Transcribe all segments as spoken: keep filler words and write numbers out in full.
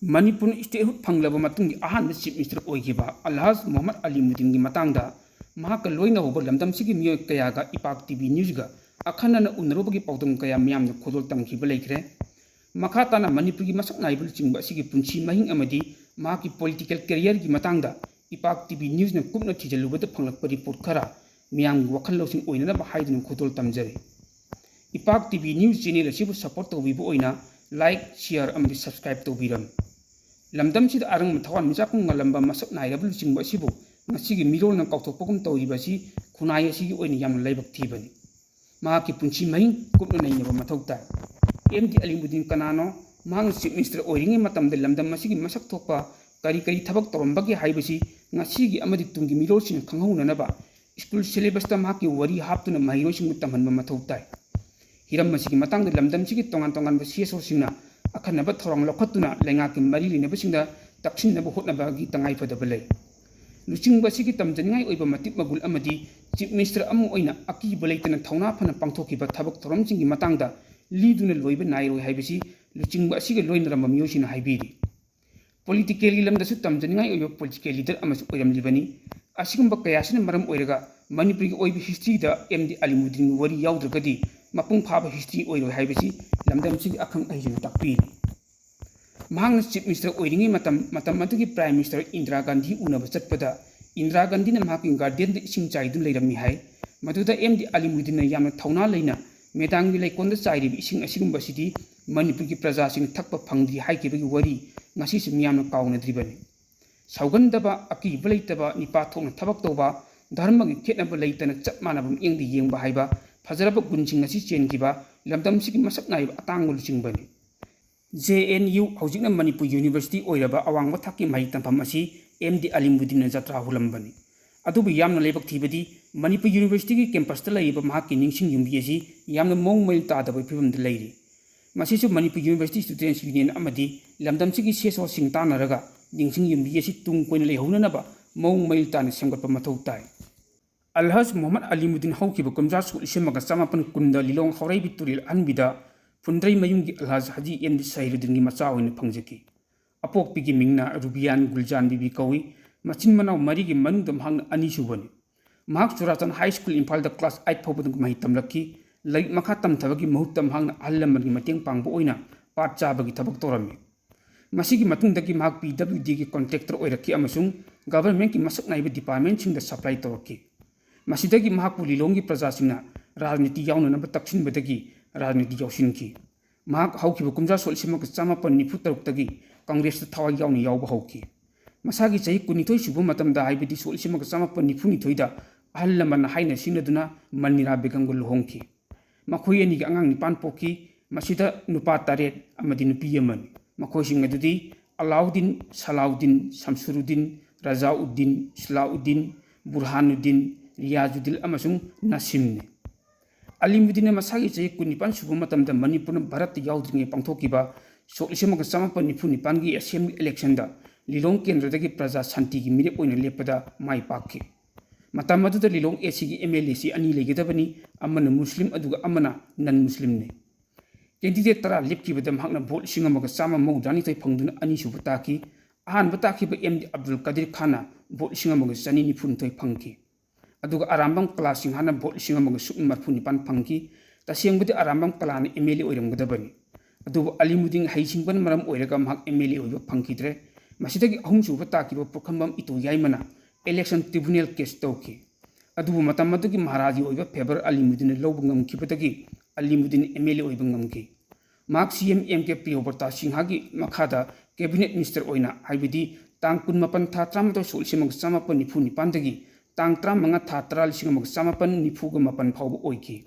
ꯃꯅꯤꯄꯨꯔꯅ statehood ꯐꯪꯂꯕ ꯃꯇꯨꯡꯒꯤ ꯑꯍꯥꯟꯕ Chief Minister ꯑꯣꯏꯈꯤꯕ ꯑꯜꯍꯥꯖ ꯃꯣꯍꯝꯃꯗ ꯑꯂꯤꯃꯨꯗꯤꯟꯒꯤ ꯃꯇꯥꯡꯗ ꯃꯍꯥꯛꯀ ꯂꯣꯏꯅꯍꯧꯕ ꯂꯝꯗꯝꯁꯤꯒꯤ ꯃꯤꯑꯣꯏ ꯀꯌꯥꯒ ꯏꯄꯥꯛ ꯇꯤꯚꯤ ꯅ꯭ꯌꯨꯁꯒ ꯑꯈꯟꯅꯅ ꯎꯅꯔꯨꯕꯒꯤ ꯄꯥꯎꯗꯝ ꯀꯌꯥ ꯃꯤꯌꯥꯝꯅ ꯈꯨꯗꯣꯜ ꯇꯝꯈꯤꯕ ꯂꯩꯈ꯭ꯔꯦ꯫ ꯃꯈꯥ ꯇꯥꯅ ꯃꯅꯤꯄꯨꯔꯒꯤ ꯃꯁꯛ ꯅꯥꯏꯕ ꯂꯨꯆꯤꯡꯕ ꯑꯁꯤꯒꯤ ꯄꯨꯟꯁꯤ ꯃꯍꯤꯡ ꯑꯃꯗꯤ ꯃꯍꯥꯛꯀꯤ political careerꯒꯤ ꯃꯇꯥꯡꯗ ꯏꯄꯥꯛ ꯇꯤꯚꯤ ꯅ꯭ꯌꯨꯁꯅ ꯀꯨꯞꯅ ꯊꯤꯖꯤꯜꯂꯨꯕꯗ ꯐꯪꯂꯛꯄ report ꯈꯔ ꯃꯤꯌꯥꯝꯒꯤ ꯋꯥꯈꯜ ꯂꯧꯁꯤꯡ ꯑꯣꯏꯅꯅꯕ ꯍꯥꯏꯗꯨꯅ ꯈꯨꯗꯣꯜ ꯇꯝꯖꯔꯤ꯫ ꯏꯄꯥꯛ ꯇꯤꯚꯤ ꯅ꯭ꯌꯨꯁ ꯆꯦꯅꯦꯜ ꯑꯁꯤꯕꯨ support ꯇꯧꯕꯤꯕ ꯑꯣꯏꯅ like, share ꯑꯃꯗꯤ subscribe ꯇꯧꯕꯤꯔꯝꯃꯤ꯫ ꯂꯝꯗꯝꯁꯤꯗ ꯑꯔꯪꯕ ꯊꯋꯥꯟꯃꯤꯆꯥꯛ ꯉꯜꯂꯝꯕ ꯃꯁꯛ ꯅꯥꯏꯔꯕ ꯂꯨꯆꯤꯡꯕ ꯑꯁꯤꯕꯨ ꯉꯁꯤꯒꯤ ꯃꯤꯔꯣꯜꯅ ꯀꯥꯎꯊꯣꯛꯄꯒꯨꯝ ꯇꯧꯔꯤꯕ ꯑꯁꯤ ꯈꯨꯟꯅꯥꯏ ꯑꯁꯤꯒꯤ ꯑꯣꯏꯅ ꯌꯥꯝꯅ ꯂꯥꯏꯕꯛ ꯊꯤꯕꯅꯤ꯫ ꯃꯍꯥꯛꯀꯤ ꯄꯨꯟꯁꯤ ꯃꯍꯤꯡ ꯀꯨꯞꯅ ꯅꯩꯅꯕ ꯃꯊꯧ ꯇꯥꯏ꯫ ꯑꯦꯝ ꯗꯤ ꯑꯂꯤꯃꯨꯗꯤꯟ ꯀꯅꯥꯅꯣ? ꯃꯍꯥꯛꯅ Chief Minister ꯑꯣꯏꯔꯤꯉꯩ ꯃꯇꯝꯗ ꯂꯝꯗꯝ ꯑꯁꯤꯒꯤ ꯃꯁꯛ ꯊꯣꯛꯄ ꯀꯔꯤ ꯀꯔꯤ ꯊꯕꯛ ꯇꯧꯔꯝꯕꯒꯦ ꯍꯥꯏꯕꯁꯤ ꯉꯁꯤꯒꯤ ꯑꯃꯗꯤ ꯇꯨꯡꯒꯤ ꯃꯤꯔꯣꯜꯁꯤꯡꯅ ꯈꯪꯍꯧꯅꯅꯕ school syllabusꯇ ꯃꯍꯥꯛꯀꯤ ꯋꯥꯔꯤ ꯍꯥꯞꯇꯨꯅ ꯃꯍꯩꯔꯣꯏꯁꯤꯡꯕꯨ ꯇꯝꯍꯟꯕ ꯃꯊꯧ ꯇꯥꯏ꯫ ꯍꯤꯔꯝ ꯑꯁꯤꯒꯤ ꯃꯇꯥꯡꯗ ꯂꯝꯗꯝꯁꯤꯒꯤ ꯇꯣꯉꯥꯟ ꯇꯣꯉꯥꯟꯕ ꯁꯤ ꯑꯦꯁ ꯑꯣꯁꯤꯡꯅ ꯑꯈꯟꯅꯕ ꯊꯧꯔꯥꯡ ꯂꯧꯈꯠꯇꯨꯅ ꯂꯩꯉꯥꯛꯀꯤ ꯃꯔꯤ ꯂꯩꯅꯕꯁꯤꯡꯗ ꯇꯛꯁꯤꯟꯅꯕ ꯍꯣꯠꯅꯕꯒꯤ ꯇꯉꯥꯏꯐꯗꯕ ꯂꯩ꯫ ꯂꯨꯆꯤꯡꯕ ꯑꯁꯤꯒꯤ ꯇꯝꯖꯅꯤꯡꯉꯥꯏ ꯑꯣꯏꯕ ꯃꯇꯤꯛ ꯃꯒꯨꯟ ꯑꯃꯗꯤ Chief Minister ꯑꯃ ꯑꯣꯏꯅ ꯑꯀꯤꯕ ꯂꯩꯇꯅ ꯊꯧꯅꯥ ꯐꯅ ꯄꯥꯡꯊꯣꯛꯈꯤꯕ ꯊꯕꯛ ꯊꯧꯔꯝꯁꯤꯡꯒꯤ ꯃꯇꯥꯡꯗ ꯂꯤꯗꯨꯅ ꯂꯣꯏꯕ ꯅꯥꯏꯔꯣꯏ ꯍꯥꯏꯕꯁꯤ ꯂꯨꯆꯤꯡꯕ ꯑꯁꯤꯒ ꯂꯣꯏꯅꯔꯝꯕ ꯃꯤꯑꯣꯏꯁꯤꯡꯅ ꯍꯥꯏꯕꯤꯔꯤ꯫ Politicalꯒꯤ ꯂꯝꯗꯁꯨ ꯇꯝꯖꯅꯤꯡꯉꯥꯏ ꯑꯣꯏꯕ political leader ꯑꯃꯁꯨ ꯑꯣꯏꯔꯝꯂꯤꯕꯅꯤ꯫ ꯑꯁꯤꯒꯨꯝꯕ ꯀꯌꯥꯁꯤꯅ ꯃꯔꯝ ꯑꯣꯏꯔꯒ ꯃꯅꯤꯄꯨꯔꯒꯤ ꯑꯣꯏꯕ historyꯗ ꯑꯦꯝ ꯗꯤ ꯑꯂꯤꯃꯨꯗꯤꯟꯒꯤ ꯋꯥꯔꯤ ꯌꯥꯎꯗ꯭ꯔꯒꯗꯤ ꯃꯄꯨꯡ ꯐꯥꯕ history ꯑꯣꯏꯔꯣꯏ ꯍꯥꯏꯕꯁꯤ ꯂꯝꯗꯝꯁꯤꯒꯤ ꯑꯈꯪ ꯑꯍꯩꯁꯤꯡꯅ ꯇꯥꯛꯄꯤꯔꯤ꯫ ꯃꯍꯥꯛꯅ Chief Minister ꯑꯣꯏꯔꯤꯉꯩ ꯃꯇꯝ, ꯃꯇꯝ ꯑꯗꯨꯒꯤ Prime Minister ꯏꯟꯗꯤꯔꯥ ꯒꯥꯟꯙꯤ ꯎꯅꯕ ꯆꯠꯄꯗ ꯏꯟꯗꯤꯔꯥ ꯒꯥꯟꯙꯤꯅ ꯃꯍꯥꯛꯀꯤ gardenꯗ ꯏꯁꯤꯡ ꯆꯥꯏꯗꯨꯅ ꯂꯩꯔꯝꯃꯤ ꯍꯥꯏ꯫ ꯃꯗꯨꯗ ꯑꯦꯝ ꯗꯤ ꯑꯂꯤꯃꯨꯗꯤꯟꯅ ꯌꯥꯝꯅ ꯊꯧꯅꯥ ꯂꯩꯅ ꯃꯦꯗꯥꯝꯒꯤ ꯂꯩꯀꯣꯜꯗ ꯆꯥꯏꯔꯤꯕ ꯏꯁꯤꯡ ꯑꯁꯤꯒꯨꯝꯕꯁꯤꯗꯤ ꯃꯅꯤꯄꯨꯔꯒꯤ ꯄ꯭ꯔꯖꯥꯁꯤꯡꯅ ꯊꯛꯄ ꯐꯪꯗ꯭ꯔꯤ ꯍꯥꯏꯈꯤꯕꯒꯤ ꯋꯥꯔꯤ ꯉꯁꯤꯁꯨ ꯃꯤꯌꯥꯝꯅ ꯀꯥꯎꯅꯗ꯭ꯔꯤꯕꯅꯤ꯫ ꯁꯥꯎꯒꯟꯗꯕ, ꯑꯀꯤꯕ ꯂꯩꯇꯕ, ꯅꯤꯄꯥ ꯊꯣꯛꯅ ꯊꯕꯛ ꯇꯧꯕ, ꯙꯔꯃꯒꯤ ꯈꯦꯠꯅꯕ ꯂꯩꯇꯅ ꯆꯞ ꯃꯥꯟꯅꯕ ꯃꯤꯠꯌꯦꯡꯗ ꯌꯦꯡꯕ ꯍꯥꯏꯕ ꯐꯖꯔꯕ ꯒꯨꯟꯁꯤꯡ ꯑꯁꯤ ꯆꯦꯟꯈꯤꯕ ꯂꯝꯗꯝꯁꯤꯒꯤ ꯃꯁꯛ ꯅꯥꯏꯕ ꯑꯇꯥꯡꯕ ꯂꯨꯆꯤꯡꯕꯅꯤ꯫ J N U, ꯍꯧꯖꯤꯛꯅ ꯃꯅꯤꯄꯨꯔ University ꯑꯣꯏꯔꯕ ꯑꯋꯥꯡꯕ ꯊꯥꯛꯀꯤ ꯃꯍꯩ ꯇꯝꯐꯝ ꯑꯁꯤ ꯑꯦꯝ ꯗꯤ ꯑꯂꯤꯃꯨꯗꯤꯟꯅ ꯖꯇ꯭ꯔꯥ ꯍꯨꯜꯂꯝꯕꯅꯤ꯫ ꯑꯗꯨꯕꯨ ꯌꯥꯝꯅ ꯂꯥꯏꯕꯛ ꯊꯤꯕꯗꯤ ꯃꯅꯤꯄꯨꯔ Universityꯒꯤ campusꯇ ꯂꯩꯔꯤꯕ ꯃꯍꯥꯛꯀꯤ ꯅꯤꯡꯁꯤꯡ ꯌꯨꯝꯕꯤ ꯑꯁꯤ ꯌꯥꯝꯅ ꯃꯑꯣꯡ ꯃꯔꯤꯜ ꯇꯥꯗꯕ ꯐꯤꯕꯝꯗ ꯂꯩꯔꯤ꯫ ꯃꯁꯤꯁꯨ ꯃꯅꯤꯄꯨꯔ University Students Union ꯑꯃꯗꯤ ꯂꯝꯗꯝꯁꯤꯒꯤ ꯁꯤ ꯑꯦꯁ ꯑꯣꯁꯤꯡ ꯇꯥꯟꯅꯔꯒ ꯅꯤꯡꯁꯤꯡ ꯌꯨꯝꯕꯤ ꯑꯁꯤ ꯇꯨꯡ ꯀꯣꯏꯅ ꯂꯩꯍꯧꯅꯅꯕ ꯃꯑꯣꯡ ꯃꯔꯤꯜ ꯇꯥꯅ ꯁꯦꯝꯒꯠꯄ ꯃꯊꯧ ꯇꯥꯏ꯫ ꯑꯜꯍꯖ ꯃꯨꯍꯝꯃꯗ ꯑꯂꯤꯃꯨꯗꯤꯟ ꯍꯧꯈꯤꯕ ꯀꯨꯝꯖꯥ ꯁꯣꯛ ꯂꯤꯁꯤꯡ ꯑꯃꯒ ꯆꯃꯥꯄꯟ ꯀꯨꯟꯗ ꯂꯤꯂꯣꯡ ꯍꯥꯎꯔꯩꯕꯤ ꯇꯨꯔꯦꯜ ꯑꯍꯟꯕꯤꯗ ꯐꯨꯟꯗ꯭ꯔꯩꯃꯌꯨꯝꯒꯤ ꯑꯜꯍꯖ ꯍꯥꯖꯤ ꯑꯦꯝ ꯗꯤ ꯁꯍꯤꯔꯨꯗꯤꯟꯒꯤ ꯃꯆꯥ ꯑꯣꯏꯅ ꯐꯪꯖꯈꯤ꯫ ꯑꯄꯣꯛꯄꯤꯒꯤ ꯃꯤꯡꯅ ꯔꯨꯕꯤꯌꯥꯟ ꯒꯨꯜꯖꯥꯟ ꯕꯤꯕꯤ ꯀꯧꯏ꯫ ꯃꯆꯤꯟ ꯃꯅꯥꯎ ꯃꯔꯤꯒꯤ ꯃꯅꯨꯡꯗ ꯃꯍꯥꯛꯅ ꯑꯅꯤꯁꯨꯕꯅꯤ꯫ ꯃꯍꯥꯛ ꯆꯨꯔꯥꯆꯥꯟ ꯍꯥꯏ ꯁ꯭ꯀꯨꯜ ꯏꯝꯐꯥꯜꯗ ꯀ꯭ꯂꯥꯁ ꯑꯥꯏꯠ ꯐꯥꯎꯕꯗ ꯃꯍꯩ ꯇꯝꯂꯛꯈꯤ꯫ ꯂꯥꯏꯔꯤꯛ ꯃꯈꯥ ꯇꯝꯊꯕꯒꯤ ꯃꯍꯨꯠꯇ ꯃꯍꯥꯛꯅ ꯑꯍꯜ ꯂꯃꯟꯒꯤ ꯃꯇꯦꯡ ꯄꯥꯡꯕ ꯑꯣꯏꯅ ꯄꯥꯠ ꯆꯥꯕꯒꯤ ꯊꯕꯛ ꯇꯧꯔꯝꯃꯤ꯫ ꯃꯁꯤꯒꯤ ꯃꯇꯨꯡꯗꯒꯤ ꯃꯍꯥꯛ ꯄꯤ ꯗꯕ꯭ꯂꯤꯎ ꯗꯤꯒꯤ ꯀꯣꯟꯇ꯭ꯔꯦꯛꯇꯔ ꯑꯣꯏꯔꯛꯈꯤ ꯑꯃꯁꯨꯡ ꯒꯚꯔꯟꯃꯦꯟꯠꯀꯤ ꯃꯁꯛ ꯅꯥꯏꯕ ꯗꯤꯄꯥꯔꯠꯃꯦꯟꯠꯁꯤꯡꯗ ꯁꯄ꯭ꯂꯥꯏ ꯇꯧꯔꯛꯈꯤ꯫ ꯃꯁꯤꯗꯒꯤ ꯃꯍꯥꯛꯄꯨ ꯂꯤꯂꯣꯡꯒꯤ ꯄ꯭ꯔꯖꯥꯁꯤꯡꯅ ꯔꯥꯖꯅꯤꯇꯤ ꯌꯥꯎꯅꯅꯕ ꯇꯛꯁꯤꯟꯕꯗꯒꯤ ꯔꯥꯖꯅꯤꯇꯤ ꯌꯥꯎꯁꯤꯟꯈꯤ꯫ ꯃꯍꯥꯛ ꯍꯧꯈꯤꯕ ꯀꯨꯝꯖꯥ ꯁꯣꯛ ꯂꯤꯁꯤꯡ ꯑꯃꯒ ꯆꯥꯃꯥꯄꯟ ꯅꯤꯐꯨ ꯇꯔꯨꯛꯇꯒꯤ ꯀꯪꯒ꯭ꯔꯦꯁꯇ ꯊꯋꯥꯏ ꯌꯥꯎꯅ ꯌꯥꯎꯕ ꯍꯧꯈꯤ꯫ ꯃꯁꯥꯒꯤ ꯆꯍꯤ ꯀꯨꯟꯅꯤꯊꯣꯏ ꯁꯨꯕ ꯃꯇꯝꯗ, ꯍꯥꯏꯕꯗꯤ ꯁꯣꯛ ꯂꯤꯁꯤꯡ ꯑꯃꯒ ꯆꯥꯃꯥꯄꯟ ꯅꯤꯐꯨ ꯅꯤꯊꯣꯏꯗ, ꯑꯍꯜ ꯂꯃꯟꯅ ꯍꯥꯏꯅ ꯁꯤꯡꯅꯗꯨꯅ ꯃꯟꯃꯤꯔꯥ ꯕꯦꯒꯝꯒ ꯂꯨꯍꯣꯡꯈꯤ꯫ ꯃꯈꯣꯏ ꯑꯅꯤꯒꯤ ꯑꯉꯥꯡ ꯅꯤꯄꯥꯟ ꯄꯣꯛꯈꯤ꯫ ꯃꯁꯤꯗ ꯅꯨꯄꯥ ꯇꯔꯦꯠ ꯑꯃꯗꯤ ꯅꯨꯄꯤ ꯑꯃꯅꯤ꯫ ꯃꯈꯣꯏꯁꯤꯡ ꯑꯗꯨꯗꯤ ꯑꯂꯥꯎꯗꯤꯟ, ꯁꯂꯥꯎꯗꯤꯟ, ꯁꯝꯁꯨꯔꯨꯗꯤꯟ, ꯔꯖꯥꯎꯗꯤꯟ, ꯁꯂꯥꯎꯗꯤꯟ, ꯕꯨꯔꯍꯥꯅꯨꯗꯤꯟ, ꯔꯤꯌꯥꯖꯨꯗꯤꯟ ꯑꯃꯁꯨꯡ ꯅꯁꯤꯝꯅꯤ꯫ ꯑꯂꯤꯃꯨꯗꯤꯟꯅ ꯃꯁꯥꯒꯤ ꯆꯍꯤ ꯀꯨꯟꯅꯤꯄꯥꯟ ꯁꯨꯕ ꯃꯇꯝꯗ ꯃꯅꯤꯄꯨꯔꯅ ꯚꯥꯔꯠꯇ ꯌꯥꯎꯗ꯭ꯔꯤꯉꯩ ꯄꯥꯡꯊꯣꯛꯈꯤꯕ ꯁꯣꯛ ꯂꯤꯁꯤꯡ ꯑꯃꯒ ꯆꯥꯃꯥꯄꯟ ꯅꯤꯐꯨ ꯅꯤꯄꯥꯟꯒꯤ ꯑꯦꯁꯦꯝꯕ꯭ꯂꯤ ꯏꯂꯦꯛꯁꯟꯗ ꯂꯤꯂꯣꯡ ꯀꯦꯟꯗ꯭ꯔꯗꯒꯤ ꯄ꯭ꯔꯖꯥ ꯁꯥꯟꯇꯤꯒꯤ ꯃꯤꯔꯦꯞ ꯑꯣꯏꯅ ꯂꯦꯞꯄꯗ ꯃꯥꯏ ꯄꯥꯛꯈꯤ꯫ ꯃꯇꯝ ꯑꯗꯨꯗ ꯂꯤꯂꯣꯡ ꯑꯦ ꯁꯤꯒꯤ ꯑꯦꯝ ꯑꯦꯜ ꯑꯦꯁꯤ ꯑꯅꯤ ꯂꯩꯒꯗꯕꯅꯤ, ꯑꯃꯅ ꯃꯨꯁꯂꯤꯝ ꯑꯗꯨꯒ ꯑꯃꯅ ꯅꯟ ꯃꯨꯁꯂꯤꯝꯅꯤ꯫ ꯀꯦꯟꯗꯤꯗꯦꯠ ꯇꯔꯥ ꯂꯦꯞꯈꯤꯕꯗ ꯃꯍꯥꯛꯅ ꯚꯣꯠ ꯂꯤꯁꯤꯡ ꯑꯃꯒ ꯆꯥꯝꯃ ꯃꯧꯗ꯭ꯔꯥꯅꯤꯊꯣꯏ ꯐꯪꯗꯨꯅ ꯑꯅꯤꯁꯨꯕ ꯇꯥꯈꯤ꯫ ꯑꯍꯥꯟꯕ ꯇꯥꯈꯤꯕ ꯑꯦꯝ ꯗꯤ ꯑꯕꯗꯨꯜ ꯀꯥꯗꯤꯔ ꯈꯥꯟꯅ ꯚꯣꯠ ꯂꯤꯁꯤꯡ ꯑꯃꯒ ꯆꯅꯤ ꯅꯤꯐꯨꯅꯤꯊꯣꯏ ꯐꯪꯈꯤ꯫ ꯑꯗꯨꯒ ꯑꯔꯥꯝꯕꯝ ꯀꯂꯥ ꯁꯤꯡꯍꯅ ꯚꯣꯠ ꯂꯤꯁꯤꯡ ꯑꯃꯒ ꯁꯨꯞꯅ ꯃꯔꯤꯐꯨ ꯅꯤꯄꯥꯟ ꯐꯪꯈꯤ꯫ ꯇꯁꯦꯡꯕꯗꯤ ꯑꯔꯥꯝꯕꯝ ꯀꯂꯥꯅ ꯑꯦꯝ ꯑꯦꯜ ꯑꯦ ꯑꯣꯏꯔꯝꯒꯗꯕꯅꯤ꯫ ꯑꯗꯨꯕꯨ ꯑꯂꯤꯃꯨꯗꯤꯟ ꯍꯩꯁꯤꯡꯕꯅ ꯃꯔꯝ ꯑꯣꯏꯔꯒ ꯃꯍꯥꯛ ꯑꯦꯝ ꯑꯦꯜ ꯑꯦ ꯑꯣꯏꯕ ꯐꯪꯈꯤꯗ꯭ꯔꯦ꯫ ꯃꯁꯤꯗꯒꯤ ꯑꯍꯨꯝꯁꯨꯕ ꯇꯥꯈꯤꯕ ꯄꯨꯈ꯭ꯔꯝꯕꯝ ꯏꯇꯣ ꯌꯥꯏꯃꯅ ꯏꯂꯦꯛꯁꯟ ꯇ꯭ꯔꯤꯕꯨꯅꯦꯜ ꯀꯦꯁ ꯇꯧꯈꯤ꯫ ꯑꯗꯨꯕꯨ ꯃꯇꯝ ꯑꯗꯨꯒꯤ ꯃꯍꯥꯔꯥꯖꯥꯒꯤ ꯑꯣꯏꯕ ꯐꯦꯚꯔ ꯑꯂꯤꯃꯨꯗꯤꯟꯅ ꯂꯧꯕ ꯉꯝꯈꯤꯕꯗꯒꯤ ꯑꯂꯤꯃꯨꯗꯤꯟ ꯑꯦꯝ ꯑꯦꯜ ꯑꯦ ꯑꯣꯏꯕ ꯉꯝꯈꯤ꯫ ꯃꯍꯥꯛ ꯁꯤ ꯑꯦꯝ ꯑꯦꯝ ꯀꯦ ꯄ꯭ꯔꯤꯌꯣꯕ꯭ꯔꯇꯥ ꯁꯤꯡꯍꯒꯤ ꯃꯈꯥꯗ ꯀꯦꯕꯤꯅꯦꯠ ꯃꯤꯅꯤꯁꯇꯔ ꯑꯣꯏꯅ, ꯍꯥꯏꯕꯗꯤ ꯇꯥꯡ ꯀꯨꯟꯃꯥꯄꯟ ꯊꯥ ꯇꯔꯥꯃꯥꯊꯣꯏ ꯁꯣꯛ ꯂꯤꯁꯤꯡ ꯑꯃꯒ ꯆꯥꯃꯥꯄꯟ ꯅꯤꯐꯨ ꯅꯤꯄꯥꯟꯗꯒꯤ ꯇꯥꯡ ꯇꯔꯥꯃꯉꯥ ꯊꯥ ꯇꯔꯥ ꯂꯤꯁꯤꯡ ꯑꯃꯒ ꯆꯥꯃꯥꯄꯟ ꯅꯤꯐꯨꯒ ꯃꯥꯄꯟ ꯐꯥꯎꯕ ꯑꯣꯏꯈꯤ꯫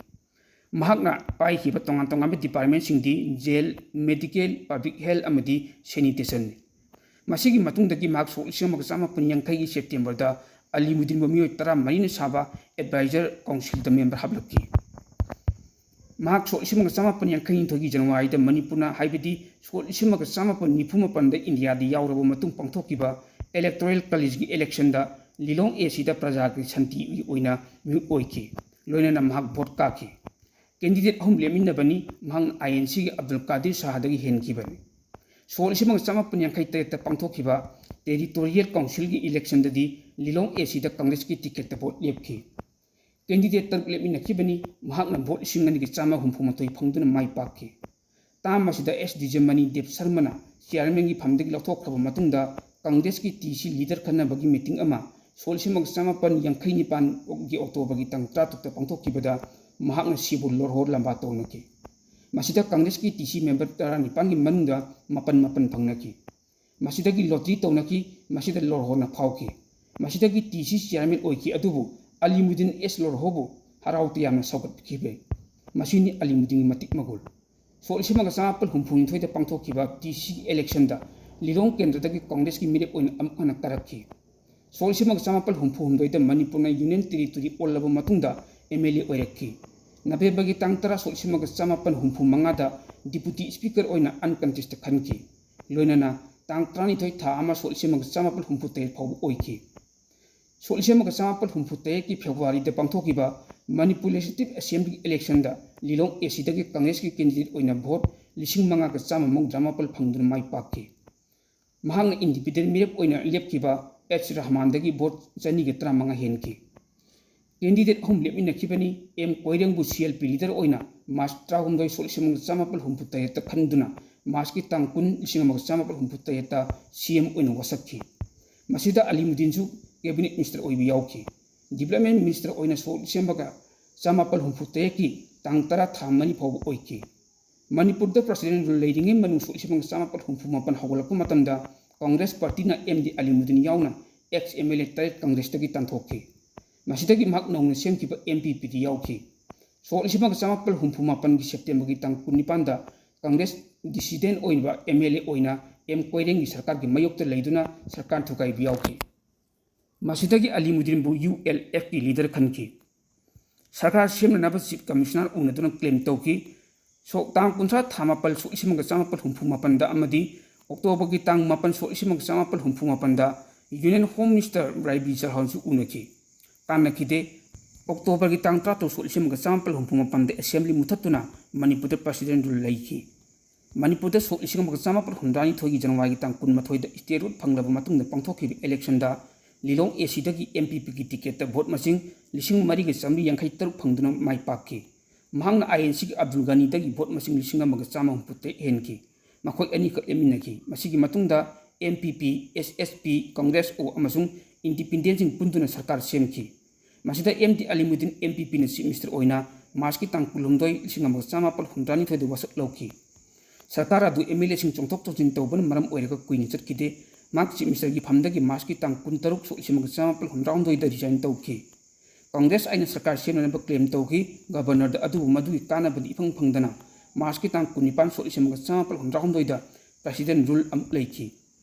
ꯃꯍꯥꯛꯅ ꯄꯥꯏꯈꯤꯕ ꯇꯣꯉꯥꯟ ꯇꯣꯉꯥꯟꯕ ꯗꯤꯄꯥꯔꯠꯃꯦꯟꯁꯤꯡꯗꯤ ꯖꯦꯜ, ꯃꯦꯗꯤꯀꯦꯜ, ꯄꯕ꯭ꯂꯤꯛ ꯍꯦꯜꯊ ꯑꯃꯗꯤ ꯁꯦꯅꯤꯇꯦꯁꯟꯅꯤ꯫ ꯃꯁꯤꯒꯤ ꯃꯇꯨꯡꯗꯒꯤ ꯃꯍꯥꯛ ꯁꯣꯛ ꯂꯤꯁꯤꯡ ꯑꯃꯒ ꯆꯥꯃꯥꯄꯟ ꯌꯥꯡꯈꯩꯒꯤ ꯁꯦꯞꯇꯦꯝꯕꯔꯗ ꯑꯂꯤꯃꯨꯗꯤꯟꯕꯨ ꯃꯤꯑꯣꯏ ꯇꯔꯥꯃꯔꯤꯅ ꯁꯥꯕ ꯑꯦꯗꯚꯥꯏꯖꯔ ꯀꯥꯎꯟꯁꯤꯜꯗ ꯃꯦꯝꯕꯔ ꯍꯥꯞꯂꯛꯈꯤ꯫ ꯃꯍꯥꯛ ꯁꯣꯛ ꯂꯤꯁꯤꯡ ꯑꯃꯒ ꯆꯥꯃꯥꯄꯟ ꯌꯥꯡꯈꯩꯅꯤꯊꯣꯏꯒꯤ ꯖꯅꯋꯥꯔꯤꯗ ꯃꯅꯤꯄꯨꯔꯅ, ꯍꯥꯏꯕꯗꯤ ꯁꯣꯛ ꯂꯤꯁꯤꯡ ꯑꯃꯒ ꯆꯥꯃꯥꯄꯟ ꯅꯤꯐꯨ ꯃꯥꯄꯟꯗ ꯏꯟꯗꯤꯌꯥꯗ ꯌꯥꯎꯔꯕ ꯃꯇꯨꯡ ꯄꯥꯡꯊꯣꯛꯈꯤꯕ ꯏꯂꯦꯛꯇꯣꯔꯦꯜ ꯀꯂꯦꯖꯒꯤ ꯏꯂꯦꯛꯁꯟꯗ ꯂꯤꯂꯣꯡ ꯑꯦ ꯁꯤꯗ ꯄ꯭ꯔꯖꯥꯒꯤ ꯁꯥꯟꯇꯤꯒꯤ ꯑꯣꯏꯅ ꯃꯤꯍꯨꯠ ꯑꯣꯏꯈꯤ꯫ ꯂꯣꯏꯅꯅ ꯃꯍꯥꯛ ꯚꯣꯠ ꯀꯥꯈꯤ꯫ ꯀꯦꯟꯗꯤꯗꯦꯠ ꯑꯍꯨꯝ ꯂꯦꯞꯃꯤꯟꯅꯕꯅꯤ꯫ ꯃꯍꯥꯛꯅ ꯑꯥꯏ ꯑꯦꯟ ꯁꯤꯒꯤ ꯑꯕꯗꯨꯜ ꯀꯥꯗꯤꯔ ꯁꯥꯍꯗꯒꯤ ꯍꯦꯟꯈꯤꯕꯅꯤ꯫ ꯁꯣꯛ ꯂꯤꯁꯤꯡ ꯑꯃꯒ ꯆꯃꯥꯄꯟ ꯌꯥꯡꯈꯩ ꯇꯔꯦꯠꯇ ꯄꯥꯡꯊꯣꯛꯈꯤꯕ Territorial Councilꯒꯤ electionꯗꯗꯤ ꯂꯤꯂꯣꯡ ACꯗ Congressꯀꯤ ticketꯇ vote ꯂꯦꯞꯈꯤ꯫ Candidate ꯇꯔꯨꯛ ꯂꯦꯞꯃꯤꯟꯅꯈꯤꯕꯅꯤ꯫ ꯃꯍꯥꯛꯅ vote ꯂꯤꯁꯤꯡ ꯑꯅꯤꯒ ꯆꯥꯝꯃ ꯍꯨꯝꯐꯨ ꯃꯥꯊꯣꯏ ꯐꯪꯗꯨꯅ ꯃꯥꯏ ꯄꯥꯛꯈꯤ꯫ ꯇꯥꯝ ꯑꯁꯤꯗ ꯑꯦꯁ ꯗꯤꯖꯃꯅꯤ ꯗꯦꯕ ꯁꯔꯃꯅ chairmanꯒꯤ ꯐꯝꯗꯒꯤ ꯂꯧꯊꯣꯛꯈ꯭ꯔꯕ ꯃꯇꯨꯡꯗ Congressꯀꯤ TC leader ꯈꯟꯅꯕꯒꯤ meeting ꯑꯃ ꯁꯣꯛ ꯂꯤꯁꯤꯡ ꯑꯃꯒ ꯆꯃꯥꯄꯟ ꯌꯥꯡꯈꯩ ꯅꯤꯄꯥꯟꯒꯤ Octoberꯒꯤ ꯇꯥꯡ ꯇꯔꯥꯇꯔꯨꯛꯇ ꯄꯥꯡꯊꯣꯛꯈꯤꯕꯗ ꯃꯍꯥꯛꯅ ꯁꯤꯕꯨ ꯂꯣꯔꯍꯣ ꯂꯝꯕꯥ ꯇꯧꯅꯈꯤ꯫ ꯃꯁꯤꯗ Congressꯀꯤ TC member ꯇꯔꯥꯅꯤꯄꯥꯟꯒꯤ ꯃꯅꯨꯡꯗ ꯃꯥꯄꯟ ꯃꯥꯄꯟ ꯐꯪꯅꯈꯤ꯫ ꯃꯁꯤꯗꯒꯤ lottery ꯇꯧꯅꯈꯤ꯫ ꯃꯁꯤꯗ ꯂꯣꯔꯍꯣꯅ ꯐꯥꯎꯈꯤ꯫ ꯃꯁꯤꯗꯒꯤ TC chairman ꯑꯣꯏꯈꯤ, ꯑꯗꯨꯕꯨ ꯑꯂꯤꯃꯨꯗꯤꯟ ꯑꯦꯁ ꯂꯣꯔꯍꯣꯕꯨ ꯍꯔꯥꯎ ꯇꯌꯥꯝꯅ ꯁꯧꯒꯠꯈꯤꯕ꯫ ꯃꯁꯤꯅꯤ ꯑꯂꯤꯃꯨꯗꯤꯟꯒꯤ ꯃꯇꯤꯛ ꯃꯒꯨꯜ꯫ ꯁꯣꯛ ꯂꯤꯁꯤꯡ ꯑꯃꯒ ꯆꯃꯥꯄꯟ ꯍꯨꯝꯐꯨꯅꯤꯊꯣꯏꯗ ꯄꯥꯡꯊꯣꯛꯈꯤꯕ TC electionꯗ ꯂꯤꯂꯣꯡ ꯀꯦꯟꯗ꯭ꯔꯗꯒꯤ Congressꯀꯤ ꯃꯤꯔꯦꯞ ꯑꯣꯏꯅ ꯑꯃꯨꯛ ꯍꯟꯅ ꯀꯥꯔꯛꯈꯤ꯫ ꯁꯣꯛ ꯂꯤꯁꯤꯡ ꯑꯃꯒ ꯆꯃꯥꯄꯟ ꯍꯨꯝꯐꯨ ꯍꯨꯝꯗꯣꯏꯗ ꯃꯅꯤꯄꯨꯔꯅ union territory ꯑꯣꯜꯂꯕ ꯃꯇꯨꯡꯗ MLA ꯑꯣꯏꯔꯛꯈꯤ꯫ Novemberꯒꯤ ꯇꯥꯡ ꯇꯔꯥ ꯁꯣꯛ ꯂꯤꯁꯤꯡ ꯑꯃꯒ ꯆꯃꯥꯄꯟ ꯍꯨꯝꯐꯨ ꯃꯉꯥꯗ deputy speaker ꯑꯣꯏꯅ uncontestedꯇ ꯈꯟꯈꯤ꯫ ꯂꯣꯏꯅꯅ ꯇꯥꯡ ꯇꯔꯥꯅꯤꯊꯣꯏ ꯊꯥ ꯑꯃ ꯁꯣꯛ ꯂꯤꯁꯤꯡ ꯑꯃꯒ ꯆꯃꯥꯄꯟ ꯍꯨꯝꯐꯨ ꯇꯔꯦꯠ ꯐꯥꯎꯕ ꯑꯣꯏꯈꯤ꯫ ꯁꯣꯛ ꯂꯤꯁꯤꯡ ꯑꯃꯒ ꯆꯃꯥꯄꯟ ꯍꯨꯝꯐꯨ ꯇꯔꯦꯠꯀꯤ Februaryꯗ ꯄꯥꯡꯊꯣꯛꯈꯤꯕ Manipur Legislative Assemblyꯒꯤ electionꯗ ꯂꯤꯂꯣꯡ ACꯗꯒꯤ Congressꯀꯤ candidate ꯑꯣꯏꯅ vote ꯂꯤꯁꯤꯡ ꯃꯉꯥꯒ ꯆꯥꯝꯃ ꯃꯧꯗ꯭ꯔꯥ ꯃꯥꯄꯜ ꯐꯪꯗꯨꯅ ꯃꯥꯏ ꯄꯥꯛꯈꯤ꯫ ꯃꯍꯥꯛꯅ independent ꯃꯤꯔꯦꯞ ꯑꯣꯏꯅ ꯂꯦꯞꯈꯤꯕ ꯑꯦꯆ ꯔꯍꯃꯥꯟꯗꯒꯤ vote ꯆꯅꯤꯒ ꯇꯔꯥꯃꯉꯥ ꯍꯦꯟꯈꯤ꯫ Candidate ꯑꯍꯨꯝ ꯂꯦꯞꯃꯤꯟꯅꯈꯤꯕꯅꯤ꯫ ꯑꯦꯝ ꯀꯣꯏꯔꯦꯡꯕꯨ CLP leader ꯑꯣꯏꯅ March ꯇꯔꯥꯍꯨꯝꯗꯣꯏ ꯁꯣꯛ ꯂꯤꯁꯤꯡ ꯑꯃꯒ ꯆꯃꯥꯄꯜ ꯍꯨꯝꯐꯨ ꯇꯔꯦꯠꯇ ꯈꯟꯗꯨꯅ Marchꯀꯤ ꯇꯥꯡ ꯀꯨꯟ ꯂꯤꯁꯤꯡ ꯑꯃꯒ ꯆꯃꯥꯄꯜ ꯍꯨꯝꯐꯨ ꯇꯔꯦꯠꯇ CM ꯑꯣꯏꯅ ꯋꯥꯁꯛꯈꯤ꯫ ꯃꯁꯤꯗ ꯑꯂꯤꯃꯨꯗꯤꯟꯁꯨ cabinet minister ꯑꯣꯏꯕ ꯌꯥꯎꯈꯤ꯫ Development minister ꯑꯣꯏꯅ ꯁꯣꯛ ꯂꯤꯁꯤꯡ ꯑꯃꯒ ꯆꯃꯥꯄꯜ ꯍꯨꯝꯐꯨ ꯇꯔꯦꯠꯀꯤ ꯇꯥꯡ ꯇꯔꯥ ꯊꯥ ꯃꯔꯤ ꯐꯥꯎꯕ ꯑꯣꯏꯈꯤ꯫ ꯃꯅꯤꯄꯨꯔꯗ president rule ꯂꯩꯔꯤꯉꯩ ꯃꯅꯨꯡ ꯁꯣꯛ ꯂꯤꯁꯤꯡ ꯑꯃꯒ ꯆꯃꯥꯄꯜ ꯍꯨꯝꯐꯨ ꯃꯥꯄꯟ ꯍꯧꯒꯠꯂꯛꯄ ꯃꯇꯝꯗ Congress partyꯅ ꯑꯦꯝ ꯗꯤ ꯑꯂꯤꯃꯨꯗꯤꯟ ꯌꯥꯎꯅ ex MLA ꯇꯔꯦꯠ Congressꯇꯒꯤ ꯇꯥꯟꯊꯣꯛꯈꯤ꯫ ꯃꯁꯤꯗꯒꯤ ꯃꯍꯥꯛ ꯅꯧꯅ ꯁꯦꯝꯈꯤꯕ NPPꯗ ꯌꯥꯎꯈꯤ꯫ ꯁꯣꯛ ꯂꯤꯁꯤꯡ ꯑꯃꯒ ꯆꯃꯥꯄꯜ ꯍꯨꯝꯐꯨ ꯃꯥꯄꯟꯒꯤ Septemberꯒꯤ ꯇꯥꯡ ꯀꯨꯟꯅꯤꯄꯥꯟꯗ Congress dissident ꯑꯣꯏꯕ MLA ꯑꯣꯏꯅ ꯑꯦꯝ ꯀꯣꯏꯔꯦꯡꯒꯤ ꯁꯔꯀꯥꯔꯒꯤ ꯃꯥꯌꯣꯛꯇ ꯂꯩꯗꯨꯅ ꯁꯔꯀꯥꯔ ꯊꯨꯒꯥꯏꯕ ꯌꯥꯎꯈꯤ꯫ ꯃꯁꯤꯗꯒꯤ ꯑꯂꯤꯃꯨꯗꯤꯟꯕꯨ ULFꯀꯤ leader ꯈꯟꯈꯤ꯫ ꯁꯔꯀꯥꯔ ꯁꯦꯝꯅꯅꯕ Chief Commissioner ꯎꯅꯗꯨꯅ claim ꯇꯧꯈꯤ꯫ ꯁꯣꯛ ꯇꯥꯡ ꯀꯨꯟꯊ꯭ꯔꯥ ꯊꯥ ꯃꯥꯄꯜ ꯁꯣꯛ ꯂꯤꯁꯤꯡ ꯑꯃꯒ ꯆꯃꯥꯄꯜ ꯍꯨꯝꯐꯨ ꯃꯥꯄꯟꯗ ꯑꯃꯗꯤ Octoberꯒꯤ ꯇꯥꯡ ꯃꯥꯄꯟ ꯁꯣꯛ ꯂꯤꯁꯤꯡ ꯑꯃꯒ ꯆꯃꯥꯄꯜ ꯍꯨꯝꯐꯨ ꯃꯥꯄꯟꯗ Union Home Minister ꯔꯥꯏꯕꯤ ꯆꯧꯍꯥꯟꯁꯨ ꯎꯅꯈꯤ꯫ ꯀꯥꯟꯅꯈꯤꯗꯦ꯫ Octoberꯒꯤ ꯇꯥꯡ ꯇꯔꯥꯇꯔꯨꯛ ꯁꯣꯛ ꯂꯤꯁꯤꯡ ꯑꯃꯒ ꯆꯃꯥꯄꯜ ꯍꯨꯝꯐꯨ ꯃꯥꯄꯟꯗ assembly ꯃꯨꯊꯠꯇꯨꯅ ꯃꯅꯤꯄꯨꯔꯗ president rule ꯂꯩꯈꯤ꯫ ꯃꯅꯤꯄꯨꯔꯗ ꯁꯣꯛ ꯂꯤꯁꯤꯡ ꯑꯃꯒ ꯆꯥꯃꯥꯄꯜ ꯍꯨꯝꯗ꯭ꯔꯥꯅꯤꯊꯣꯏꯒꯤ ꯖꯅꯋꯥꯔꯤꯒꯤ ꯇꯥꯡ ꯀꯨꯟꯃꯥꯊꯣꯏꯗ ꯏꯁꯇꯦꯠꯍꯨꯗ ꯐꯪꯂꯕ ꯃꯇꯨꯡꯗ ꯄꯥꯡꯊꯣꯛꯈꯤꯕ ꯏꯂꯦꯛꯁꯟꯗ ꯂꯤꯂꯣꯡ ꯑꯦ ꯁꯤꯗꯒꯤ ꯑꯦꯝ ꯄꯤ ꯄꯤꯒꯤ ꯇꯤꯀꯦꯠꯇ ꯚꯣꯠ ꯃꯁꯤꯡ ꯂꯤꯁꯤꯡ ꯃꯔꯤꯒ ꯆꯥꯃꯔꯤ ꯌꯥꯡꯈꯩ ꯇꯔꯨꯛ ꯐꯪꯗꯨꯅ ꯃꯥꯏ ꯄꯥꯛꯈꯤ꯫ ꯃꯍꯥꯛꯅ ꯑꯥꯏ ꯑꯦꯟ ꯁꯤꯒꯤ ꯑꯕꯗꯨꯜ ꯒꯅꯤꯗꯒꯤ ꯚꯣꯠ ꯃꯁꯤꯡ ꯂꯤꯁꯤꯡ ꯑꯃꯒ ꯆꯥꯝꯃ ꯍꯨꯝꯐꯨ ꯇꯔꯦꯠ ꯍꯦꯟꯈꯤ꯫ ꯃꯈꯣꯏ ꯑꯅꯤꯈꯛ ꯂꯦꯞꯃꯤꯟꯅꯈꯤ꯫ ꯃꯁꯤꯒꯤ ꯃꯇꯨꯡꯗ ꯑꯦꯝ ꯄꯤ ꯄꯤ, ꯑꯦꯁ ꯑꯦꯁ ꯄꯤ, ꯀꯪꯒ꯭ꯔꯦꯁ ꯑꯣ ꯑꯃꯁꯨꯡ ꯏꯟꯗꯤꯄꯦꯟꯗꯦꯟꯁꯤꯡ ꯄꯨꯟꯗꯨꯅ ꯁꯔꯀꯥꯔ ꯁꯦꯝꯈꯤ꯫ ꯃꯁꯤꯗ M D Alimuddin M P ꯄꯤꯅ ꯆꯤꯐ ꯃꯤꯅꯤꯁꯇꯔ ꯑꯣꯏꯅ ꯃꯥꯔꯆꯀꯤ ꯇꯥꯡ ꯀꯨꯟꯍꯨꯝꯗꯣꯏ, ꯂꯤꯁꯤꯡ ꯑꯃꯒ ꯆꯥꯃꯥꯄꯜ ꯍꯨꯝꯗ꯭ꯔꯥꯅꯤꯊꯣꯏꯗ ꯋꯥꯁꯛ ꯂꯧꯈꯤ꯫ ꯁꯔꯀꯥꯔ ꯑꯗꯨ ꯑꯦꯝ ꯑꯦꯜ ꯑꯦꯁꯤꯡ ꯆꯣꯡꯊꯣꯛ ꯆꯣꯡꯁꯤꯟ ꯇꯧꯕꯅ ꯃꯔꯝ ꯑꯣꯏꯔꯒ ꯀꯨꯏꯅ ꯆꯠꯈꯤꯗꯦ꯫ ꯃꯍꯥꯛ ꯆꯤꯐ ꯃꯤꯅꯤꯁꯇꯔꯒꯤ ꯐꯝꯗꯒꯤ ꯃꯥꯔꯆꯀꯤ ꯇꯥꯡ ꯀꯨꯟꯇꯔꯨꯛ, ꯁꯣꯛ ꯂꯤꯁꯤꯡ ꯑꯃꯒ ꯆꯥꯃꯥꯄꯜ ꯍꯨꯝꯗ꯭ꯔꯥꯍꯨꯝꯗꯣꯏꯗ ꯔꯤꯖꯥꯏꯟ ꯇꯧꯈꯤ꯫ ꯀꯪꯒ꯭ꯔꯦꯁ ꯑꯥꯏꯅ ꯁꯔꯀꯥꯔ ꯁꯦꯝꯅꯅꯕ ꯀ꯭ꯂꯦꯝ ꯇꯧꯈꯤ꯫ ꯒꯕꯔꯅꯔꯗ ꯑꯗꯨꯕꯨ ꯃꯗꯨꯒꯤ ꯀꯥꯟꯅꯕꯗꯤ ꯏꯐꯪ ꯐꯪꯗꯅ ꯃꯥꯔꯆꯀꯤ ꯇꯥꯡ ꯀꯨꯟꯅꯤꯄꯥꯟ, ꯁꯣꯛ ꯂꯤꯁꯤꯡ ꯑꯃꯒ ꯆꯥꯃꯥꯄꯜ ꯍꯨꯝꯗ꯭ꯔꯥꯍꯨꯝꯗꯣꯏꯗ ꯄ꯭ꯔꯦꯁꯤꯗꯦꯟ ꯔꯨꯜ ꯑꯃꯨꯛ ꯂꯩꯈꯤ꯫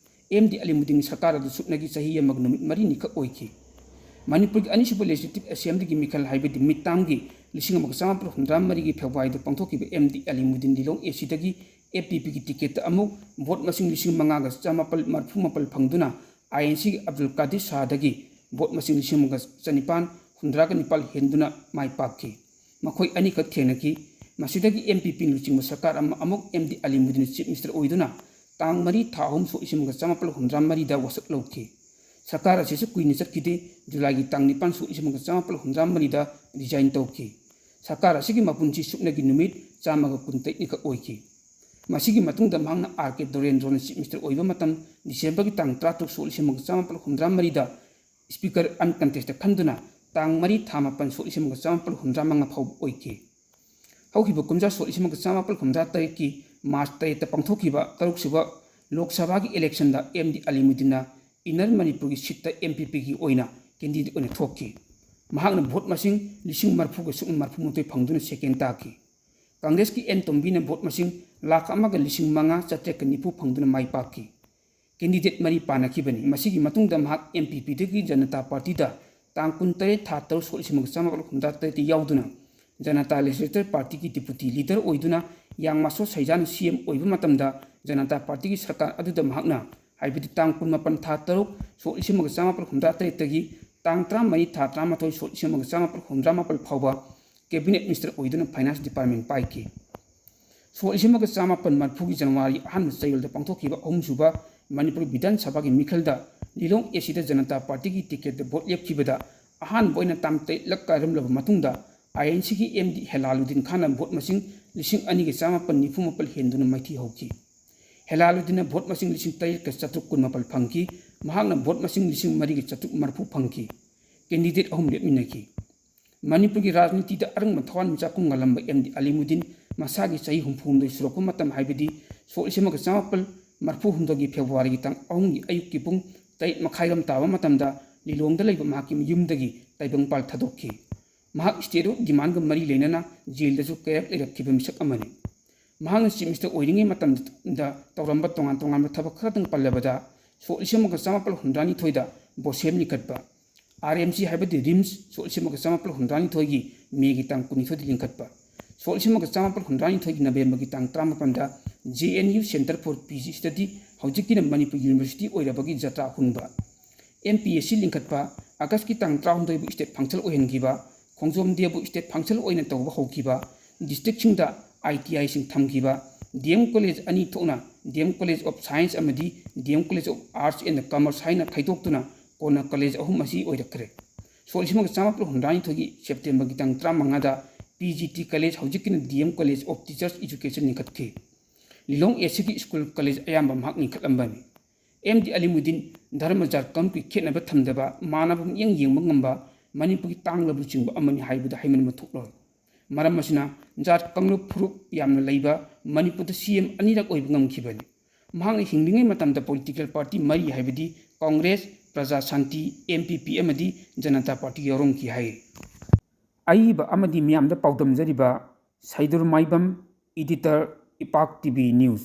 ꯑꯦꯝ ꯗꯤ ꯑꯂꯤꯃꯨꯗꯤꯟꯒꯤ ꯁꯔꯀꯥꯔ ꯑꯗꯨ ꯁꯨꯞꯅꯒꯤ ꯆꯍꯤ ꯑꯃꯒ ꯅꯨꯃꯤꯠ ꯃꯔꯤꯅꯤꯈꯛ ꯑꯣꯏꯈꯤ꯫ ꯃꯅꯤꯄꯨꯔꯒꯤ ꯑꯅꯤꯁꯨꯕ ꯂꯦꯖꯤꯁꯂꯦꯇꯤꯚ ꯑꯦꯁꯦꯝꯕ꯭ꯂꯤꯒꯤ ꯃꯤꯈꯜ, ꯍꯥꯏꯕꯗꯤ ꯃꯤꯠ ꯇꯥꯝꯒꯤ ꯂꯤꯁꯤꯡ ꯑꯃꯒ ꯆꯥꯃꯥꯄꯜ ꯍꯨꯝꯗ꯭ꯔꯥ ꯃꯔꯤꯒꯤ ꯐꯦꯕ꯭ꯔꯨꯋꯥꯔꯤꯗ ꯄꯥꯡꯊꯣꯛꯈꯤꯕ ꯑꯦꯝ ꯗꯤ ꯑꯂꯤꯃꯨꯗꯤꯟ ꯂꯤꯂꯣꯡ ꯑꯦ ꯁꯤꯗꯒꯤ ꯑꯦ ꯄꯤ ꯄꯤꯒꯤ ꯇꯤꯀꯦꯠꯇ ꯑꯃꯨꯛ ꯚꯣꯠ ꯃꯁꯤꯡ ꯂꯤꯁꯤꯡ ꯃꯉꯥꯒ ꯆꯥꯃꯥꯄꯜ ꯃꯔꯤꯐꯨ ꯃꯥꯄꯜ ꯐꯪꯗꯨꯅ ꯑꯥꯏ ꯑꯦꯟ ꯁꯤꯒꯤ ꯑꯕꯗꯨꯜ ꯀꯥꯗꯤꯔ ꯁꯥꯍꯗꯒꯤ ꯚꯣꯠ ꯃꯁꯤꯡ ꯂꯤꯁꯤꯡ ꯑꯃꯒ ꯆꯅꯤꯄꯥꯟ ꯍꯨꯝꯗ꯭ꯔꯥꯒ ꯅꯤꯄꯥꯜ ꯍꯦꯟꯗꯨꯅ ꯃꯥꯏ ꯄꯥꯛꯈꯤ꯫ ꯃꯈꯣꯏ ꯑꯅꯤꯈꯛ ꯊꯦꯡꯅꯈꯤ꯫ ꯃꯁꯤꯗꯒꯤ ꯑꯦꯝ ꯄꯤ ꯄꯤ ꯂꯨꯆꯤꯡꯕ ꯁꯔꯀꯥꯔ ꯑꯃ ꯑꯃꯨꯛ ꯑꯦꯝ ꯗꯤ ꯑꯂꯤꯃꯨꯗꯤꯟꯅ ꯆꯤꯐ ꯃꯤꯅꯤꯁꯇꯔ ꯑꯣꯏꯗꯨꯅ ꯇꯥꯡ ꯃꯔꯤ, ꯊꯥ ꯑꯍꯨꯝ, ꯁꯣꯛ ꯂꯤꯁꯤꯡ ꯑꯃꯒ ꯆꯥꯃꯥꯄꯜ ꯍꯨꯝꯗ꯭ꯔꯥ ꯃꯔꯤꯗ ꯋꯥꯁꯛ ꯂꯧꯈꯤ꯫ ꯁꯔꯀꯥꯔ ꯑꯁꯤꯁꯨ ꯀꯨꯏꯅ ꯆꯠꯈꯤꯗꯦ꯫ ꯖꯨꯂꯥꯏꯒꯤ ꯇꯥꯡ ꯅꯤꯄꯥꯟ, ꯁꯣꯛ ꯂꯤꯁꯤꯡ ꯑꯃꯒ ꯆꯥꯃꯥꯄꯜ ꯍꯨꯝꯗ꯭ꯔꯥ ꯃꯔꯤꯗ ꯔꯤꯖꯥꯏꯟ ꯇꯧꯈꯤ꯫ ꯁꯔꯀꯥꯔ ꯑꯁꯤꯒꯤ ꯃꯄꯨꯟꯁꯤ ꯁꯨꯞꯅꯒꯤ ꯅꯨꯃꯤꯠ ꯆꯥꯝꯃꯒ ꯀꯨꯟꯇꯔꯦꯠꯅꯤꯈꯛ ꯑꯣꯏꯈꯤ꯫ ꯃꯁꯤꯒꯤ ꯃꯇꯨꯡꯗ ꯃꯍꯥꯛꯅ ꯑꯥꯔ ꯀꯦ ꯗꯣꯔꯦꯟꯗ꯭ꯔꯣꯅ ꯆꯤꯐ ꯃꯤꯅꯤꯁꯇꯔ ꯑꯣꯏꯕ ꯃꯇꯝ ꯗꯤꯁꯦꯝꯕꯔꯒꯤ ꯇꯥꯡ ꯇꯔꯥꯇꯔꯨꯛ, ꯁꯣꯛ ꯂꯤꯁꯤꯡ ꯑꯃꯒ ꯆꯥꯃꯥꯄꯜ ꯍꯨꯝꯗ꯭ꯔꯥ ꯃꯔꯤꯗ ꯁ꯭ꯄꯤꯀꯔ ꯑꯟꯀꯟꯇꯦꯁꯇ ꯈꯟꯗꯨꯅ ꯇꯥꯡ ꯃꯔꯤ, ꯊꯥ ꯃꯥꯄꯟ, ꯁꯣꯛ ꯂꯤꯁꯤꯡ ꯑꯃꯒ ꯆꯥꯃꯥꯄꯜ ꯍꯨꯝꯗ꯭ꯔꯥ ꯃꯉꯥ ꯐꯥꯎꯕ ꯑꯣꯏꯈꯤ꯫ ꯍꯧꯈꯤꯕ ꯀꯨꯝꯖꯥ, ꯁꯣꯛ ꯂꯤꯁꯤꯡ ꯑꯃꯒ ꯆꯥꯃꯥꯄꯜ ꯍꯨꯝꯗ꯭ꯔꯥ ꯇꯔꯦꯠꯀꯤ ꯃꯥꯔꯆ ꯇꯔꯦꯠꯇ ꯄꯥꯡꯊꯣꯛꯈꯤꯕ ꯇꯔꯨꯛꯁꯨꯕ ꯂꯣꯛ ꯁꯚꯥꯒꯤ ꯏꯂꯦꯛꯁꯟꯗ ꯑꯦꯝ ꯗꯤ ꯑꯂꯤꯃꯨꯗꯤꯟꯅ ꯏꯟꯅꯔ ꯃꯅꯤꯄꯨꯔꯒꯤ ꯁꯤꯠꯇ ꯑꯦꯝ ꯄꯤ ꯄꯤꯒꯤ ꯑꯣꯏꯅ ꯀꯦꯟꯗꯤꯗꯦꯠ ꯑꯣꯏꯅ ꯊꯣꯛꯈꯤ꯫ ꯃꯍꯥꯛꯅ ꯚꯣꯠ ꯃꯁꯤꯡ ꯂꯤꯁꯤꯡ ꯃꯔꯤꯐꯨꯒ ꯁꯨꯞꯅ ꯃꯔꯤꯐꯨ ꯃꯥꯊꯣꯏ ꯐꯪꯗꯨꯅ ꯁꯦꯀꯦꯟ ꯇꯥꯈꯤ꯫ ꯀꯪꯒ꯭ꯔꯦꯁꯀꯤ ꯑꯦꯟ ꯇꯣꯝꯕꯤꯅ ꯚꯣꯠ ꯃꯁꯤꯡ ꯂꯥꯈ ꯑꯃꯒ ꯂꯤꯁꯤꯡ ꯃꯉꯥ ꯆꯥꯇ꯭ꯔꯦꯠꯀ ꯅꯤꯐꯨ ꯐꯪꯗꯨꯅ ꯃꯥꯏ ꯄꯥꯛꯈꯤ꯫ ꯀꯦꯟꯗꯤꯗꯦꯠ ꯃꯔꯤ ꯄꯥꯅꯈꯤꯕꯅꯤ꯫ ꯃꯁꯤꯒꯤ ꯃꯇꯨꯡꯗ ꯃꯍꯥꯛ ꯑꯦꯝ ꯄꯤ ꯄꯤꯗꯒꯤ ꯖꯅꯇꯥ ꯄꯥꯔꯇꯤꯗ ꯇꯥꯡ ꯀꯨꯟꯇꯔꯦꯠ, ꯊꯥ ꯇꯔꯨꯛ, ꯁꯣꯛ ꯂꯤꯁꯤꯡ ꯑꯃꯒ ꯆꯥꯃꯥꯄꯜ ꯍꯨꯝꯗ꯭ꯔꯥ ꯇꯔꯦꯠꯇ ꯌꯥꯎꯗꯨꯅ ꯖꯅꯇꯥ ꯂꯦꯖꯤꯁꯂꯦꯇꯔ ꯄꯥꯔꯇꯤꯒꯤ ꯗꯤꯄꯨꯇꯤ ꯂꯤꯗꯔ ꯑꯣꯏꯗꯨꯅ ꯌꯥꯡꯃꯥꯁꯣ ꯁꯩꯖꯥꯅ ꯁꯤ ꯑꯦꯝ ꯑꯣꯏꯕ ꯃꯇꯝꯗ ꯖꯅꯇꯥ ꯄꯥꯔꯇꯤꯒꯤ ꯁꯔꯀꯥꯔ ꯑꯗꯨꯗ ꯃꯍꯥꯛꯅ, ꯍꯥꯏꯕꯗꯤ ꯇꯥꯡ ꯀꯨꯟꯃꯥꯄꯟ, ꯊꯥ ꯇꯔꯨꯛ, ꯁꯣꯛ ꯂꯤꯁꯤꯡ ꯑꯃꯒ ꯆꯥꯃꯥꯄꯜ ꯍꯨꯝꯗ꯭ꯔꯥ ꯇꯔꯦꯠꯇꯒꯤ ꯇꯥꯡ ꯇꯔꯥꯃꯔꯤ, ꯊꯥ ꯇꯔꯥꯃꯥꯊꯣꯏ, ꯁꯣꯛ ꯂꯤꯁꯤꯡ ꯑꯃꯒ ꯆꯥꯃꯥꯄꯜ ꯍꯨꯝꯗ꯭ꯔꯥ ꯃꯥꯄꯜ ꯐꯥꯎꯕ ꯀꯦꯕꯤꯅꯦꯠ ꯃꯤꯅꯤꯁꯇꯔ ꯑꯣꯏꯗꯨꯅ ꯐꯥꯏꯅꯥꯟꯁ ꯗꯤꯄꯥꯔꯠꯃꯦꯟ ꯄꯥꯏꯈꯤ꯫ ꯁꯣꯛ ꯂꯤꯁꯤꯡ ꯑꯃꯒ ꯆꯥꯃꯥꯄꯟ ꯃꯔꯤꯐꯨꯒꯤ ꯖꯅꯋꯥꯔꯤ ꯑꯍꯥꯟꯕ ꯆꯌꯣꯜꯗ ꯄꯥꯡꯊꯣꯛꯈꯤꯕ ꯑꯍꯨꯝꯁꯨꯕ ꯃꯅꯤꯄꯨꯔ ꯕꯤꯙꯥꯟ ꯁꯚꯥꯒꯤ ꯃꯤꯈꯜꯗ ꯂꯤꯂꯣꯡ ꯑꯦꯁꯤꯗ ꯖꯅꯇꯥ ꯄꯥꯔꯇꯤꯒꯤ ꯇꯤꯀꯦꯠꯇ ꯚꯣꯠ ꯂꯦꯞꯈꯤꯕꯗ ꯑꯍꯥꯟꯕ ꯑꯣꯏꯅ ꯇꯥꯡ ꯇꯔꯦꯠꯂꯛ ꯀꯥꯏꯔꯝꯂꯕ ꯃꯇꯨꯡꯗ ꯑꯥꯏ ꯑꯦꯟ ꯁꯤꯒꯤ ꯑꯦꯝ ꯗꯤ ꯍꯦꯂꯥꯂꯨꯗꯤꯟ ꯈꯥꯟꯅ ꯚꯣꯠ ꯃꯁꯤꯡ ꯂꯤꯁꯤꯡ ꯑꯅꯤꯒ ꯆꯥꯃꯥꯄꯟ ꯅꯤꯐꯨ ꯃꯥꯄꯜ ꯍꯦꯟꯗꯨꯅ ꯃꯥꯏꯊꯤ ꯍꯧꯈꯤ꯫ ꯍꯦꯂꯥꯂꯨꯗꯤꯟꯅ ꯚꯣꯠ ꯃꯁꯤꯡ ꯂꯤꯁꯤꯡ ꯇꯔꯦꯠꯀ ꯆꯥꯇ꯭ꯔꯨꯛ ꯀꯨꯟ ꯃꯥꯄꯜ ꯐꯪꯈꯤ꯫ ꯃꯍꯥꯛꯅ ꯚꯣꯠ ꯃꯁꯤꯡ ꯂꯤꯁꯤꯡ ꯃꯔꯤꯒ ꯆꯥꯇ꯭ꯔꯨꯛ ꯃꯔꯤꯐꯨ ꯐꯪꯈꯤ꯫ ꯀꯦꯟꯗꯤꯗꯦꯠ ꯑꯍꯨꯝ ꯂꯦꯞꯃꯤꯟꯅꯈꯤ꯫ ꯃꯅꯤꯄꯨꯔꯒꯤ ꯔꯥꯖꯅꯤꯇꯤꯗ ꯑꯔꯪꯕ ꯊꯋꯥꯟꯃꯤꯆꯥꯛ ꯀꯨꯝ ꯉꯜꯂꯝꯕ ꯑꯦꯝ ꯗꯤ ꯑꯂꯤꯃꯨꯗꯤꯟ ꯃꯁꯥꯒꯤ ꯆꯍꯤ ꯍꯨꯝꯐꯨ ꯍꯨꯝꯗꯣꯏ ꯁꯨꯔꯛꯄ ꯃꯇꯝ, ꯍꯥꯏꯕꯗꯤ ꯁꯣꯛ ꯂꯤꯁꯤꯡ ꯑꯃꯒ ꯆꯥꯃꯥꯄꯜ ꯃꯔꯤꯐꯨ ꯍꯨꯝꯗꯣꯏꯒꯤ ꯐꯦꯕ꯭ꯔꯨꯋꯥꯔꯤꯒꯤ ꯇꯥꯡ ꯑꯍꯨꯝꯒꯤ ꯑꯌꯨꯛꯀꯤ ꯄꯨꯡ ꯇꯔꯦꯠ ꯃꯈꯥꯏꯔꯣꯝ ꯇꯥꯕ ꯃꯇꯝꯗ ꯂꯤꯂꯣꯡꯗ ꯂꯩꯕ ꯃꯍꯥꯛꯀꯤ ꯌꯨꯝꯗꯒꯤ ꯇꯥꯏꯕꯪꯄꯥꯜ ꯊꯥꯗꯣꯛꯈꯤ꯫ ꯃꯍꯥꯛ ꯁ꯭ꯇꯦꯠꯍꯨꯗ ꯗꯤꯃꯥꯟꯒ ꯃꯔꯤ ꯂꯩꯅꯅ ꯖꯦꯜꯗꯁꯨ ꯀꯌꯥꯔꯛ ꯂꯩꯔꯛꯈꯤꯕ ꯃꯤꯁꯛ ꯑꯃꯅꯤ꯫ ꯃꯍꯥꯛꯅ ꯆꯤꯐ ꯃꯤꯅꯤꯁꯇꯔ ꯑꯣꯏꯔꯤꯉꯩ ꯃꯇꯝꯗ ꯇꯧꯔꯝꯕ ꯇꯣꯉꯥꯟ ꯇꯣꯉꯥꯟꯕ ꯊꯕꯛ ꯈꯔꯗꯪ ꯄꯜꯂꯕꯗ, ꯁꯣꯛ ꯂꯤꯁꯤꯡ ꯑꯃꯒ ꯆꯥꯃꯥꯄꯜ ꯍꯨꯝꯗ꯭ꯔꯥꯅꯤꯊꯣꯏꯗ ꯕꯣꯁꯦꯝ ꯂꯤꯡꯈꯠꯄ, ꯑꯥꯔ ꯑꯦꯝ ꯁꯤ ꯍꯥꯏꯕꯗꯤ ꯔꯤꯝꯁ, ꯁꯣꯛ ꯂꯤꯁꯤꯡ ꯑꯃꯒ ꯆꯥꯃꯥꯄꯜ ꯍꯨꯝꯗ꯭ꯔꯥꯅꯤꯊꯣꯏꯒꯤ ꯃꯦꯒꯤ ꯇꯥꯡ ꯀꯨꯟꯅꯤꯊꯣꯏꯗ ꯂꯤꯡꯈꯠꯄ, ꯁꯣꯛ ꯂꯤꯁꯤꯡ ꯑꯃꯒ ꯆꯥꯃꯥꯄꯜ ꯍꯨꯝꯗ꯭ꯔꯥꯅꯤꯊꯣꯏꯒꯤ ꯅꯕꯦꯝꯕꯔꯒꯤ ꯇꯥꯡ ꯇꯔꯥꯃꯥꯄꯟꯗ J N U Centre for P G Study, ꯍꯧꯖꯤꯛꯀꯤꯅ ꯃꯅꯤꯄꯨꯔ ꯌꯨꯅꯤꯚꯔꯁꯤꯇꯤ ꯑꯣꯏꯔꯕꯒꯤ ꯖꯇ꯭ꯔꯥ ꯍꯨꯟꯕ, ꯑꯦꯝ ꯄꯤ ꯑꯦꯁ ꯁꯤ ꯂꯤꯡꯈꯠꯄ, ꯑꯥꯒꯁꯀꯤ ꯇꯥꯡ ꯇꯔꯥꯍꯨꯝꯗꯣꯏꯕꯨ ꯁ꯭ꯇꯦꯠ ꯐꯪꯁꯟ ꯑꯣꯏꯍꯟꯈꯤꯕ, ꯈꯣꯡꯖꯣꯝ ꯗꯦꯕꯨ ꯁ꯭ꯇꯦꯠ ꯐꯪꯁꯟ ꯑꯣꯏꯅ ꯇꯧꯕ ꯍꯧꯈꯤꯕ, ꯗꯤꯁꯇ꯭ꯔꯤꯛꯁꯤꯡꯗ ꯑꯥꯏ ꯇꯤ ꯑꯥꯏꯁꯤꯡ ꯊꯝꯈꯤꯕ, ꯗꯤ ꯑꯦꯝ ꯀꯣꯂꯦꯖ ꯑꯅꯤ ꯊꯣꯛꯅ ꯗꯤ ꯑꯦꯝ College of Science ꯑꯃꯗꯤ ꯗꯤ M College of Arts and Commerce ꯍꯥꯏꯅ ꯈꯥꯏꯗꯣꯛꯇꯨꯅ ꯀꯣꯟꯅ ꯀꯣꯂꯦꯖ ꯑꯍꯨꯝ ꯑꯁꯤ ꯑꯣꯏꯔꯛꯈ꯭ꯔꯦ꯫ ꯁꯣꯛ ꯂꯤꯁꯤꯡ ꯑꯃꯒ ꯆꯥꯃꯥꯄꯜ ꯍꯨꯝꯗ꯭ꯔꯥꯅꯤꯊꯣꯏꯒꯤ ꯁꯦꯞꯇꯦꯝꯕꯔꯒꯤ ꯇꯥꯡ ꯇꯔꯥꯃꯉꯥꯗ ꯄꯤ ꯖꯤ ꯇꯤ ꯀꯣꯂꯦꯖ, ꯍꯧꯖꯤꯛꯀꯤꯅ D M College of Teachers Education ꯂꯤꯡꯈꯠꯈꯤ꯫ ꯂꯤꯂꯣꯡ ꯑꯦꯁꯤꯒꯤ ꯁ꯭ꯀꯨꯜ ꯀꯣꯂꯦꯖ ꯑꯌꯥꯝꯕ ꯃꯍꯥꯛ ꯂꯤꯡꯈꯠꯂꯝꯕꯅꯤ꯫ ꯑꯦꯝ ꯗꯤ ꯑꯂꯤꯃꯨꯗꯤꯟ ꯙꯔꯃ ꯖꯥꯠ ꯀꯥꯡꯂꯨꯞꯀꯤ ꯈꯦꯠꯅꯕ ꯊꯝꯗꯕ, ꯃꯥꯟꯅꯕ ꯃꯤꯠꯌꯦꯡ ꯌꯦꯡꯕ ꯉꯝꯕ, ꯃꯅꯤꯄꯨꯔꯒꯤ ꯇꯥꯡꯂꯕ ꯂꯨꯆꯤꯡꯕ ꯑꯃꯅꯤ ꯍꯥꯏꯕꯗ ꯍꯥꯏꯃꯟꯕ ꯊꯣꯛꯂꯣꯏ꯫ ꯃꯔꯝ ꯑꯁꯤꯅ ꯖꯥꯠ ꯀꯥꯡꯂꯨꯞ ꯐꯨꯔꯨꯞ ꯌꯥꯝꯅ ꯂꯩꯕ ꯃꯅꯤꯄꯨꯔꯗ ꯁꯤ ꯑꯦꯝ ꯑꯅꯤꯔꯛ ꯑꯣꯏꯕ ꯉꯝꯈꯤꯕꯅꯤ꯫ ꯃꯍꯥꯛꯅ ꯍꯤꯡꯂꯤꯉꯩ ꯃꯇꯝꯗ ꯄꯣꯂꯤꯇꯤꯀꯦꯜ ꯄꯥꯔꯇꯤ ꯃꯔꯤ, ꯍꯥꯏꯕꯗꯤ ꯀꯣꯡꯒ꯭ꯔꯦꯁ, ꯄ꯭ꯔꯖꯥ ꯁꯥꯟꯇꯤ, ꯑꯦꯝ ꯄꯤ ꯄꯤ ꯑꯃꯗꯤ ꯖꯅꯇꯥ ꯄꯥꯔꯇꯤ ꯌꯥꯎꯔꯝꯈꯤ ꯍꯥꯏ꯫ ꯑꯏꯕ ꯑꯃꯗꯤ ꯃꯤꯌꯥꯝꯗ ꯄꯥꯎꯗꯝꯖꯔꯤꯕ ꯁꯩꯗꯨꯔ ꯃꯥꯏꯕꯝ, editor, ꯏꯄꯥꯛ ꯇꯤ ꯚꯤ News꯫